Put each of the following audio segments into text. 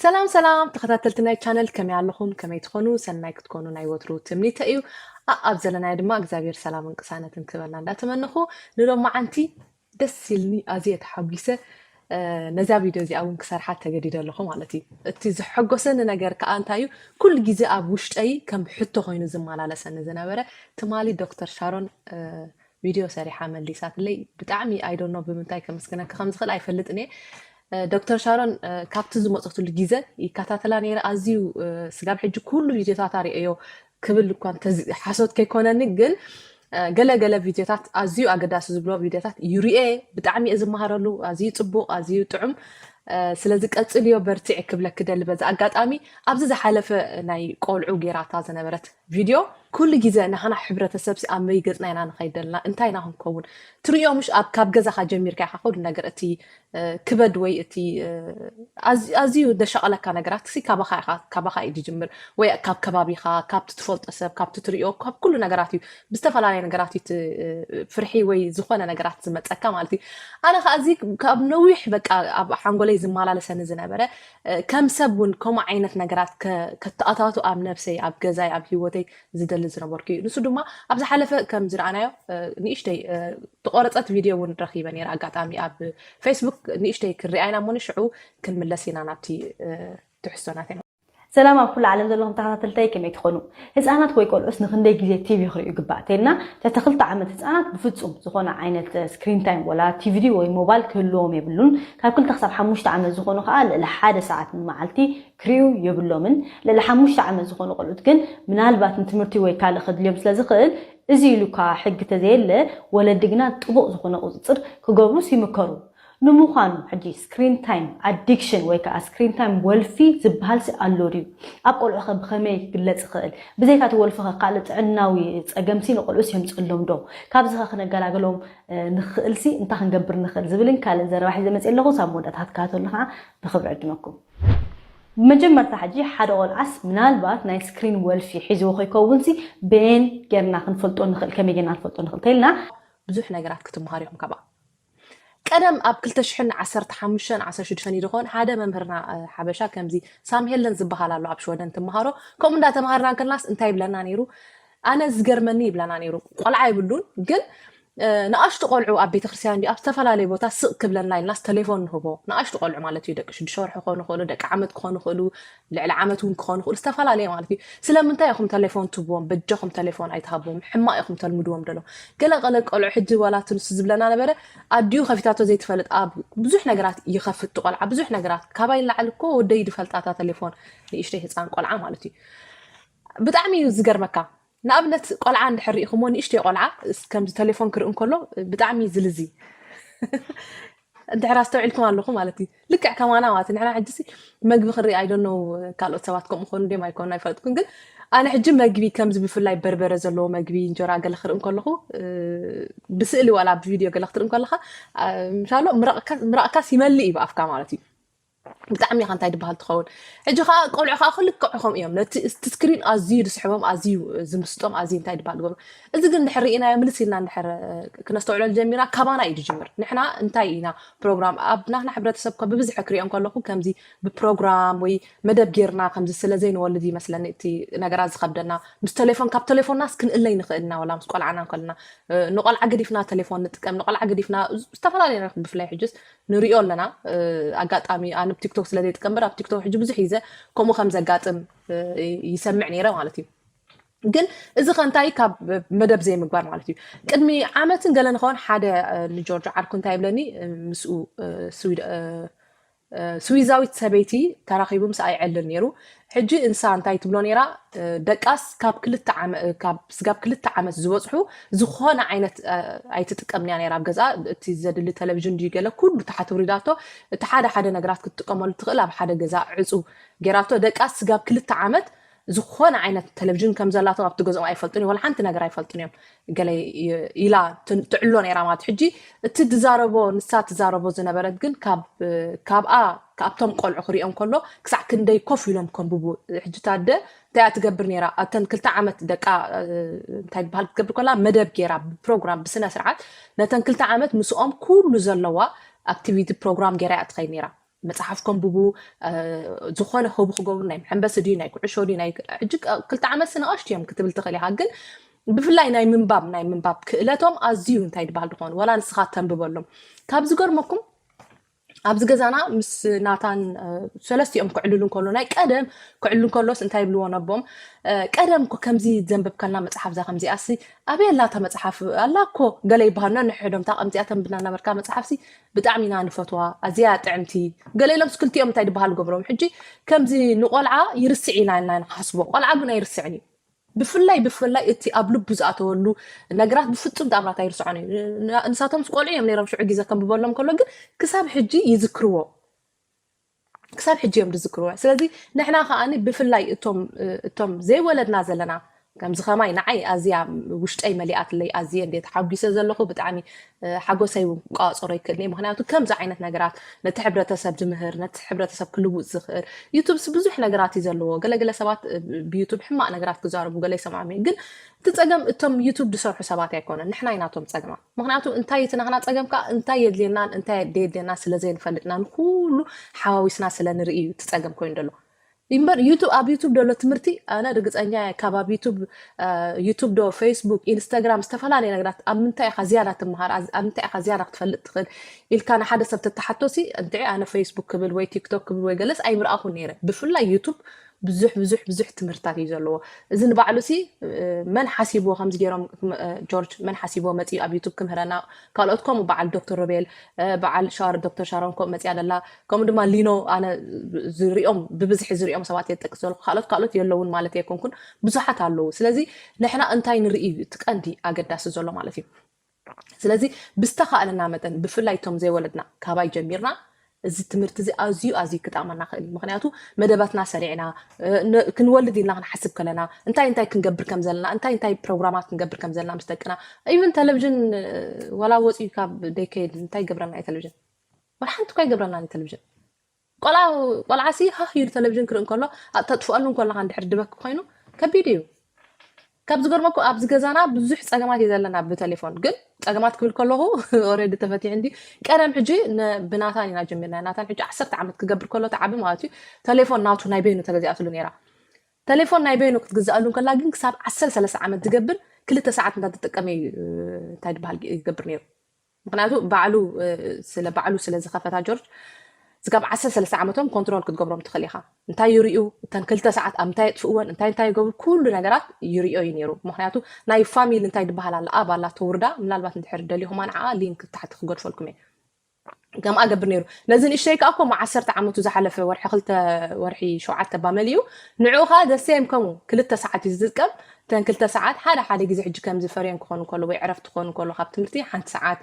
ሰላም ሰላም ተኸታተልቲ ናይ ቻነል፣ ከመይ ኣለኹም? ከመይ ትኾኑ? ሰናይ ክትኮኑ ናይ ወትሩ ትምኒተ እዩ። ኣብ ዘለናዮ ድማ እግዚኣብሔር ሰላምን ቅሳነትን ክበና እንዳተመነኹ፣ ንሎማዓንቲ ደስ ኢልኒ፣ ኣዝየ ተሓጒሰ ነዛ ቪድዮ እዚኣ እውን ክሰርሓ ተገዲደ ኣለኹ ማለት እዩ። እቲ ዘሐጎሰኒ ነገር ከዓ እንታይ እዩ? ኩሉ ግዜ ኣብ ውሽጠይ ከም ሕቶ ኮይኑ ዝመላለሰኒ ዝነበረ፣ ትማሊ ዶክተር ሻሮን ቪድዮ ሰሪሓ መሊሳትለይ። ብጣዕሚ I don't know ብምንታይ ከመስግነካ ከም ዝኽእል ኣይፈልጥን እየ። ዶክተር ሻሮን ካብቲ ዝመፀትሉ ግዘ ይከታተላ ነይረ። ኣዝዩ ስጋብ ሕጂ ኩሉ ቪድዮታታ ርእዮ ክብል እኳ ሓሶት ከይኮነኒ፣ ግን ገለ ገለ ቪድዮታት ኣዝዩ ኣገዳሲ ዝብሎ ቪድዮታት ይሪኤ። ብጣዕሚ እየ ዝመሃረሉ። ኣዝዩ ፅቡቕ፣ ኣዝዩ ጥዑም። ስለዚ ቀፅልዮ፣ በርትዒ ክብለኪ ደሊ። በዚ ኣጋጣሚ ኣብዚ ዝሓለፈ ናይ ቆልዑ ጌራታ ዝነበረት ቪድዮ ኩሉ ግዜ ንሓና ሕብረተሰብ ሲ ኣብ መይ ገፅና ኢና ንኸይድ ደልና፣ እንታይ ኢና ክንከውን? ትሪኦ ምሽ ኣብ ካብ ገዛኻ ጀሚርካ ኢኻ ኩሉ ነገር፣ እቲ ክበድ ወይ እቲ ኣዝዩ ደሻቐለካ ነገራት ሲ ካባኻ እዩ ዝጅምር፣ ወይ ካብ ከባቢኻ፣ ካብቲ ትፈልጦ ሰብ፣ ካብቲ ትሪኦ፣ ካብ ኩሉ ነገራት እዩ። ብዝተፈላለየ ነገራት እዩ ፍርሒ ወይ ዝኾነ ነገራት ዝመፀካ ማለት እዩ። ኣነ ከኣዚ ካብ ነዊሕ በቃ ኣብ ሓንጎለይ ዝመላለሰኒ ዝነበረ ከም ሰብ እውን ከምኡ ዓይነት ነገራት ከተኣታቱ ኣብ ነብሰይ፣ ኣብ ገዛይ፣ ኣብ ህይወተይ ዝደሊ ዝነበርኩ እዩ። ንሱ ድማ ኣብ ዝሓለፈ ከም ዝረኣናዮ ንእሽተይ ተቆረፀት ቪድዮ እውን ረኺበ ነይረ። ኣጋጣሚ ኣብ ፌስቡክ ንእሽተይ ክንሪኣ ኢና እሞ ንሽዑ ክንምለስ ኢና ናብቲ ትሕዝቶናት። ሰላም ኣብ ኩሉ ዓለም ዘለኹም ተኸታተልታይ፣ ከመይ ትኾኑ? ህፃናት ወይ ቆልዑስ ንክንደይ ግዜ ቲቪ ክርእዩ ይግባእ? ተልና ትሕቲ ክልተ ዓመት ህፃናት ብፍፁም ዝኾነ ዓይነት ስክሪን ታይም ወላ ቲቪ ወይ ሞባይል ክህልዎም የብሉን። ካብ ክልተ ክሳብ ሓሙሽተ ዓመት ዝኾኑ ከዓ ልዕሊ ሓደ ሰዓት ንመዓልቲ ክርእዩ የብሎምን። ልዕሊ ሓሙሽተ ዓመት ዝኾኑ ቆልዑት ግን ምናልባት ንትምህርቲ ወይ ካልእ ከድልዮም ስለ ዝኽእል፣ እዚ ኢሉ እኳ ሕጊ ተዘየለ፣ ወለዲ ግና ጥቡቕ ዝኾነ ቁፅፅር ክገብሩስ ይምከሩ። ንምዃኑ ሕጂ ስክሪን ታይም ኣዲክሽን ወይ ከዓ ስክሪን ታይም ወልፊ ዝበሃል ሲ ኣሎ ድዩ? ኣብ ቆልዑ ኸ ብኸመይ ክግለፅ ይኽእል? ብዘይካ እቲ ወልፊ ኸ ካልእ ጥዕናዊ ፀገም ሲ ንቆልዑ ሲ የምፅሎም ዶ? ካብዚ ኸ ክነገላግሎም ንኽእል ሲ እንታይ ክንገብር ንኽእል ዝብልን ካልእን ዘረባ ሒዘ መፅእ ኣለኹ። ሳብ መወዳእታ ክትከታተሉ ከዓ ብኽብሪ ዕድመኩም። መጀመርታ ሕጂ ሓደ ቆልዓስ ምናልባት ናይ ስክሪን ወልፊ ሒዝዎ ከይከውን ሲ በየን ጌርና ክንፈልጦ ንኽእል? ከመይ ጌርና ክንፈልጦ ንኽእል ተልና ብዙሕ ነገራት ክትምሃር ኢኹም ካብኣ። ቀደም ኣብ ክልተ ሽሕን ዓሰርተ ሓሙሽተን ዓሰርተ ሽዱሽተን ይድኾን ሓደ መምህርና ሓበሻ ከምዚ ሳም ሄለን ዝበሃል ኣሎ ኣብ ሽወደን ትምሃሮ፣ ከምኡ እንዳተምሃርና እንከልናስ እንታይ ይብለና ነይሩ? ኣነ ዝገርመኒ ይብለና ነይሩ። ቆልዓ ይብሉን ግን ንኣሽቱ ቆልዑ ኣብ ቤተክርስትያን ድዩ ኣብ ዝተፈላለየ ቦታ ስቕ ክብለና ኢልናስ ተሌፎን ንህቦ። ንኣሽቱ ቆልዑ ማለት እዩ፣ ደቂ ሽዱሽተ ወርሒ ክኾኑ ይኽእሉ፣ ደቂ ዓመት ክኾኑ ይኽእሉ፣ ልዕሊ ዓመት እውን ክኾኑ ይኽእሉ፣ ዝተፈላለየ ማለት እዩ። ስለምንታይ ኢኹም ተሌፎን ትህብዎም? በጃኹም ተሌፎን ኣይትሃብዎም፣ ሕማቕ ኢኹም ተልምድዎም ደሎ። ገለ ቀለ ቆልዑ ሕጂ ዋላ እቲ ንሱ ዝብለና ነበረ፣ ኣዲኡ ከፊታቶ ዘይትፈልጥ ኣብ ብዙሕ ነገራት ይኸፍት ቆልዓ፣ ብዙሕ ነገራት ካባይ ንላዕሊ እኮ ወደይ ድፈልጣታ ተሌፎን ንእሽተይ ህፃን ቆልዓ ማለት እዩ። ብጣዕሚ እዩ ዝገርመካ። ንኣብነት ቆልዓ እንድሕር ርኢኹሞ ንእሽተይ ቆልዓ ከምዚ ተሌፎን ክርኢ እንከሎ ብጣዕሚ ዝልዚ እንድሕር ኣስተውዒልኩም ኣለኹ ማለት እዩ። ልክዕ ከማና ማለት ንሕና ሕጂ መግቢ ክርኢ ኣይደኖ ካልኦት ሰባት ከምኡ ኾኑ ደም ኣይኮኑ ኣይፈልጥኩን ግን ኣነ ሕጂ መግቢ ከምዚ ብፍላይ በርበረ ዘለዎ መግቢ እንጀራ ገለ ክርኢ እንከለኹ ብስእሊ ዋላ ብቪድዮ ገለ ክትርኢ እንከለኻ ምሻሎ ምራቕካስ ይመልእ እዩ ብኣፍካ ማለት እዩ። ብጣዕሚ ኢኻ እንታይ ድበሃል ትኸውን። ሕጂ ከዓ ቆልዑ ከዓ ክልክዑ ከም እዮም ነቲ ስክሪን ኣዝዩ ዝስሕቦም ኣዝዩ ዝምስጦም ኣዝዩ እንታይ ድበሃል ዝገብሩ። እዚ ግን እንድሕር ርኢናዮ ምልስ ኢልና እንድሕር ክነስተውዕለሉ ጀሚርና ካባና እዩ ዝጅምር። ንሕና እንታይ ኢና ፕሮግራም ኣብ ናትና ሕብረተሰብ ከ ብብዝሒ ክሪኦ እንከለኹ ከምዚ ብፕሮግራም ወይ መደብ ጌርና ከምዚ ስለ ዘይንወልድ ይመስለኒ እቲ ነገራት ዝኸብደና። ምስ ቴሌፎን ካብ ቴሌፎንናስ ክንእለይ ንኽእል ኢና ወላ ምስ ቆልዓና እንከለና ንቆልዓ ገዲፍና ቴሌፎን ንጥቀም ንቆልዓ ገዲፍና ዝተፈላለዩ ብፍላይ ሕጅስ ንሪኦ ኣለና። ኣጋጣሚ ኣነ ብ ቲክቶክ ስለ ዘይጥቀም በር ኣብ ቲክቶክ ሕጂ ብዙሕ ይዘ ከምኡ ከም ዘጋጥም ይሰምዕ ነይረ ማለት እዩ። ግን እዚ ከ እንታይ ካብ መደብ ዘይምግባር ማለት እዩ። ቅድሚ ዓመትን ገለ ንኸውን ሓደ ንጆርጆ ዓርኩ እንታይ ይብለኒ ምስኡ ስዊዛዊት ሰበይቲ ተራኺቡ ምስ ኣይዐልን ነይሩ። ሕጂ እንሳ እንታይ ትብሎ ነይራ ደቃስ ካብ ክልተ ዓመት ካብ ስጋብ ክልተ ዓመት ዝበፅሑ ዝኾነ ዓይነት ኣይትጥቀምንያ ነይራ ኣብ ገዛ እቲ ዘድሊ ቴሌቪዥን ድዩ ገለ ኩሉ ተሓት ውሪዳቶ እቲ ሓደ ሓደ ነገራት ክትጥቀመሉ ትኽእል ኣብ ሓደ ገዛ ዕፁ ገይራቶ ደቃስ ስጋብ ክልተ ዓመት ዝኾነ ዓይነት ቴሌቪዥን ከም ዘላቶም ኣብቲ ገዝኦም ኣይፈልጡን እዮም ወላ ሓንቲ ነገር ኣይፈልጡን እዮም ገለ ኢላ ትዕሎ ነይራ ማለት ሕጂ እቲ ትዛረቦ ንሳ ትዛረቦ ዝነበረት ግን ካብኣ ካብቶም ቆልዑ ክሪኦም ከሎ ክሳዕ ክንደይ ኮፍ ኢሎም ከንብቡ ሕጂ ታደ እንታይ እያ ትገብር ነይራ ኣብተን ክልተ ዓመት ደቃ እንታይ ዝበሃል ክትገብር ከላ መደብ ገይራ ብፕሮግራም ብስነ ስርዓት ነተን ክልተ ዓመት ምስኦም ኩሉ ዘለዋ ኣክቲቪቲ ፕሮግራም ገይራ እያ ትኸይድ ነይራ መፅሓፍ ከንብቡ፣ ዝኾነ ሆቢ ክገብሩ፣ ናይ መሐንበሲ ድዩ፣ ናይ ኩዕሾ ድዩ፣ ናይ ሕጂ ክልተ ዓመት ንኣሽቱ እዮም ክትብል ትኽእል ኢኻ። ግን ብፍላይ ናይ ምንባብ ናይ ምንባብ ክእለቶም ኣዝዩ እንታይ ድበሃል ድኾኑ፣ ዋላ ንስኻ ተንብበሎም። ካብ ዝገርመኩም ኣብዚ ገዛና ምስ ናታን ሰለስቲኦም ክዕልሉ እንከሎ፣ ናይ ቀደም ክዕልሉ እንከሎስ እንታይ ይብልዎ ነቦም? ቀደም እኮ ከምዚ ዘንበብካልና መጽሓፍ እዛ ከምዚኣሲ ኣበይ ኣላ እታ መጽሓፍ? ኣላ እኮ ገለ ይበሃሉና። ንሕዶም እታ ከምዚኣ ተንብና እናበልካ መጽሓፍሲ ብጣዕሚ ኢና ንፈትዋ፣ ኣዝያ ጥዕምቲ። ገለ ኢሎምስ ክልቲኦም እንታይ ዝበሃል ገብሮም። ሕጂ ከምዚ ንቆልዓ ይርስዕ ኢና ኢልና ንሓስቦ፣ ቆልዓ ግን ኣይርስዕን እዩ። ብፍላይ ብፍላይ እቲ ኣብ ልቡ ዝኣተወሉ ነገራት ብፍጹም ተኣምራት ኣይርስዖን እዩ። ንሳቶም ቆልዑ እዮም ነይሮም ሽዑ ግዜ ከንብበሎም ከሎ ግን ክሳብ ሕጂ ይዝክርዎ። ክሳብ ሕጂ እዮም ዝዝክርዎ። ስለዚ ንሕና ከኣ ብፍላይ እቶም እቶም ዘይወለድና ዘለና ከምዚ ከማይ ንዓይ ኣዝያ ውሽጠይ መሊኣትለይ፣ ኣዝየ እንዴ ተሓጒሰ ዘለኹ። ብጣዕሚ ሓጎሰይ እውን ክቋጸሮ ይክእል እየ። ምክንያቱ ከምዚ ዓይነት ነገራት ነቲ ሕብረተሰብ ዝምህር፣ ነቲ ሕብረተሰብ ክልውጥ ዝኽእል። ዩቱብስ ብዙሕ ነገራት እዩ ዘለዎ። ገለገለ ሰባት ብዩቱብ ሕማቕ ነገራት ክዛረቡ ገለ ይሰምዖም እየ። ግን እቲ ጸገም እቶም ዩቱብ ዝሰርሑ ሰባት ኣይኮነን፣ ንሕና ኢና እቶም ጸገማት። ምክንያቱ እንታይ እቲ ናህና ጸገም ከኣ እንታይ የድልየናን እንታይ ደየድልየናን ስለ ዘይንፈልጥና ንኩሉ ሓዋዊስና ስለ ንርኢ እዩ እቲ ጸገም ኮይኑ ዘሎ። እምበር ዩቱብ፣ ኣብ ዩቱብ ዘሎ ትምህርቲ ኣነ ርግጸኛ እየ፣ ካብ ኣብ ዩቱብ፣ ዩቱብ ዶ ፌስቡክ፣ ኢንስታግራም፣ ዝተፈላለየ ነገራት ኣብ ምንታይ ኢኻ ዝያዳ ትመሃር፣ ኣብ ምንታይ ኢኻ ዝያዳ ክትፈልጥ ትኽእል ኢልካ ንሓደ ሰብ ተተሓቶሲ፣ እንድዒ ኣነ ፌስቡክ ክብል ወይ ቲክቶክ ክብል ወይ ገለስ ኣይምርኣኹን ነይረ። ብፍላይ ዩቱብ ብዙሕ ብዙሕ ብዙሕ ትምህርታት እዩ ዘለዎ። እዚ ንባዕሉ ሲ መን ሓሲብዎ ከምዚ ገይሮም ጆርጅ መን ሓሲብዎ መፂኡ ኣብ ዩቱብ ክምህረና? ካልኦት ከምኡ በዓል ዶክተር ሮቤል በዓል ሻር ዶክተር ሻሮን ከምኡ መፂያ ደላ ከምኡ ድማ ሊኖ ኣነ ዝሪኦም ብብዝሒ ዝሪኦም ሰባት እየ ዝጠቅስ ዘለኩ። ካልኦት ካልኦት የለውን ማለት ኣይኮንኩን፣ ብዙሓት ኣለዉ። ስለዚ ንሕና እንታይ ንርኢ እዩ እቲ ቀንዲ ኣገዳሲ ዘሎ ማለት እዩ። ስለዚ ብዝተኻእለና መጠን ብፍላይ እቶም ዘይወለድና ካባይ ጀሚርና እዚ ትምህርቲ እዚ ኣዝዩ ኣዝዩ ክጠቕመና ክእል እዩ። ምክንያቱ መደባትና ሰሪዕና ክንወልድ ኢልና ክንሓስብ ከለና እንታይ እንታይ ክንገብር ከም ዘለና እንታይ እንታይ ፕሮግራማት ክንገብር ከም ዘለና ምስ ደቅና ኢቨን ቴሌቪዥን ዋላ ወፂኡ ካብ ደይከይድ እንታይ ይገብረና እዩ ቴሌቪዥን? ወላ ሓንቲ እኳ ይገብረና እዩ ቴሌቪዥን። ቆልዓ ቆልዓሲ ሃህ ኢሉ ቴሌቪዥን ክርኢ እንከሎ ተጥፍኣሉ እንከለካ እንድሕር ድበክ ኮይኑ ከቢድ እዩ። ካብ ዝገርመኩ ኣብዚ ገዛና ብዙሕ ጸገማት እዩ ዘለና ብቴሌፎን። ግን ጸገማት ክብል ከለኹ ኦሬዲ ተፈቲሑ እንዲ ቀደም ሕጂ ብናታን ኢና ጀሚርና። ናታን ሕጂ ዓሰርተ ዓመት ክገብር ከሎ ተዓቢ ማለት እዩ። ቴሌፎን ናቱ ናይ በይኑ ተገዚኣትሉ ነይራ። ቴሌፎን ናይ በይኑ ክትግዛኣሉ እንከላ ግን ክሳብ ዓሰርተ ሰለስተ ዓመት ዝገብር ክልተ ሰዓት እንዳተጠቀመ እዩ እንታይ ድበሃል ይገብር ነይሩ። ምክንያቱ ባዕሉ ስለ ባዕሉ ስለ ዝኸፈታ ጆርጅ ዝጋብ ዓሰርተ ሰለስተ ዓመቶም ኮንትሮል ክትገብሮም ትኽእል ኢኻ። እንታይ ይርእዩ እተን ክልተ ሰዓት ኣብ ምንታይ የጥፍእወን እንታይ እንታይ ይገብሩ ኩሉ ነገራት ይርእዮ እዩ ነይሩ። ምክንያቱ ናይ ፋሚሊ እንታይ ዝበሃል ኣላ ኣብ ኣላ ተውርዳ ምናልባት እንድሕር ደሊኹማ ንዓ ሊንክ ታሕቲ ክገድፈልኩም እየ። ከምኣ ገብር ነይሩ። ነዚ ንእሽተይ ከዓ እኮ ዓሰርተ ዓመቱ ዝሓለፈ ወርሒ ክልተ ወርሒ ሸውዓተ ባመል እዩ። ንዑ ከዓ ደሴም ከምኡ ክልተ ሰዓት እዩ ዝጥቀም። እተን ክልተ ሰዓት ሓደ ሓደ ግዜ ሕጂ ከምዚ ፈርዮም ክኾኑ ከሎ ወይ ዕረፍቲ ክኾኑ ከሎ ካብ ትምህርቲ ሓንቲ ሰዓት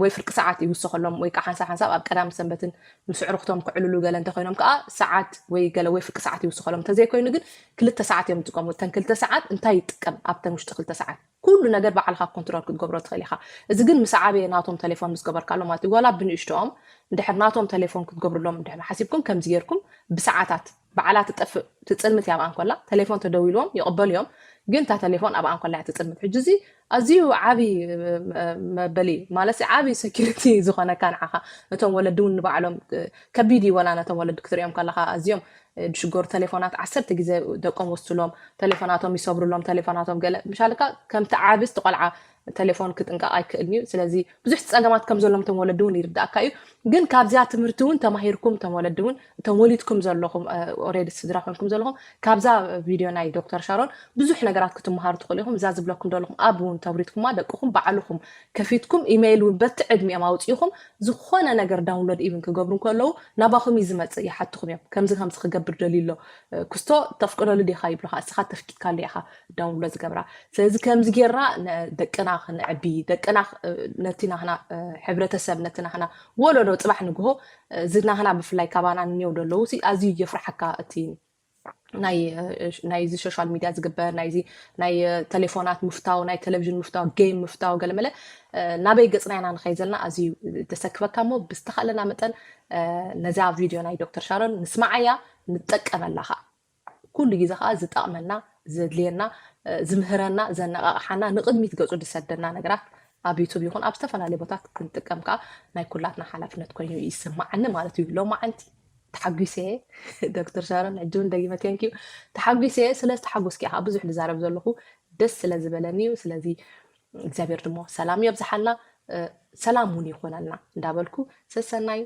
ወይ ፍርቂ ሰዓት ይውስኸሎም ወይ ከዓ ሓንሳብ ሓንሳብ ኣብ ቀዳም ሰንበትን ምስ ዕርክቶም ክዕልሉ ገለ እንተኮይኖም ከዓ ሰዓት ወይ ገለ ወይ ፍርቂ ሰዓት ይውስኸሎም። እንተዘይኮይኑ ግን ክልተ ሰዓት እዮም ዝጥቀሙ። እተን ክልተ ሰዓት እንታይ ይጥቀም ኣብተን ውሽጢ ክልተ ሰዓት ኩሉ ነገር ባዕልካ ኮንትሮል ክትገብሮ ትኽእል ኢኻ። እዚ ግን ምስ ዓበየ ናቶም ቴሌፎን ምስ ገበርካሎም ማለት እዩ። ዋላ ብንእሽቶኦም እንድሕር ናቶም ቴሌፎን ክትገብርሎም እንድሕር ሓሲብኩም ከምዚ ጌርኩም ብሰዓታት ባዕላ ትጠፍእ ትጽልምት እያ ኣብኣ እንኮላ ቴሌፎን ተደዊልዎም ይቕበሉ እዮም። ግን እታ ቴሌፎን ኣብኣ እንኮላ እያ ትጽልምት። ሕጂ እዚ ኣዝዩ ዓቢ መበሊ ማለት ዓቢ ሴኩሪቲ ዝኾነካ ንዓኻ ነቶም ወለዲ እውን ንባዕሎም ከቢድ እዩ። ወላ ነቶም ወለዲ ክትሪኦም ከለኻ ኣዝዮም ድሽጎር ቴሌፎናት ዓሰርተ ግዜ ደቆም ወስሎም ቴሌፎናቶም ይሰብሩሎም ቴሌፎናቶም ገለ ምሻልካ ከምቲ ዓቢ ዝቲ ቆልዓ ቴሌፎን ክጥንቀቕ ኣይክእልን እዩ። ስለዚ ብዙሕ ጸገማት ከም ዘሎም እቶም ወለዲ እውን ይርዳእካ እዩ። ግን ካብዚኣ ትምህርቲ እውን ተማሂርኩም እቶም ወለዲ እውን እቶም ወሊድኩም ዘለኹም ኦሬዲ ስድራ ኮንኩም ዘለኹም ካብዛ ቪድዮ ናይ ዶክተር ሻሮን ብዙሕ ነገራት ክትመሃሩ ትኽእሉ ኢኹም። እዛ ዝብለኩም ዘለኹም ኣብ እውን ተብሪትኩማ ደቅኹም ባዕልኹም ከፊትኩም ኢሜይል እውን በቲ ዕድሚኦም ኣውፂእኹም ዝኾነ ነገር ዳውንሎድ ኢቭን ክገብሩ እንከለዉ ናባኹም እዩ ዝመፅእ ይሓትኹም እዮም። ከምዚ ከምዚ ክገብር ደልዩ ኣሎ ክስቶ ተፍቅደሉ ዲኻ ይብሉኻ። እስኻ ተፍቂድካሉ ኢኻ ዳውንሎድ ዝገብራ። ስለዚ ከምዚ ጌርና ደቅና ክንዕቢ ደቅና ነቲ ናህና ሕብረተሰብ ነቲ ናህና ወለዶ ፅባሕ ንግሆ እዚ ናህና ብፍላይ ካባና ንኔው ደለዉ ኣዝዩ የፍርሓካ እቲ ናይ ናይዚ ሶሻል ሚድያ ዝግበር ናይዚ ናይ ቴሌፎናት ምፍታው ናይ ቴሌቪዥን ምፍታው ጌም ምፍታው ገለመለ ናበይ ገፅና ኢና ንኸይ ዘለና ኣዝዩ ተሰክፈካ እሞ ብዝተኻለና መጠን ነዛ ቪድዮ ናይ ዶክተር ሻሮን ንስማዓያ ንጠቀመላ ከዓ ኩሉ ግዜ ከዓ ዝጠቕመና ዘድልየና ዝምህረና ዘነቃቕሓና ንቕድሚት ገፁ ዝሰደና ነገራት ኣብ ዩቱብ ይኹን ኣብ ዝተፈላለዩ ቦታት ክንጥቀም ከዓ ናይ ኩላትና ሓላፍነት ኮይኑ ይስማዓኒ ማለት እዩ። ሎማዓንቲ ተሓጒሰ እየ። ዶክተር ሻሮን፣ ሕጂ እውን ደጊመ ቴንኪዩ። ተሓጒሰ እየ። ስለ ዝተሓጎስኪ ከዓ ብዙሕ ዝዛረብ ዘለኹ፣ ደስ ስለ ዝበለኒ እዩ። ስለዚ እግዚኣብሔር ድማ ሰላም የብዝሓልና፣ ሰላም እውን ይኾነልና እንዳበልኩ፣ ሰሰናዩ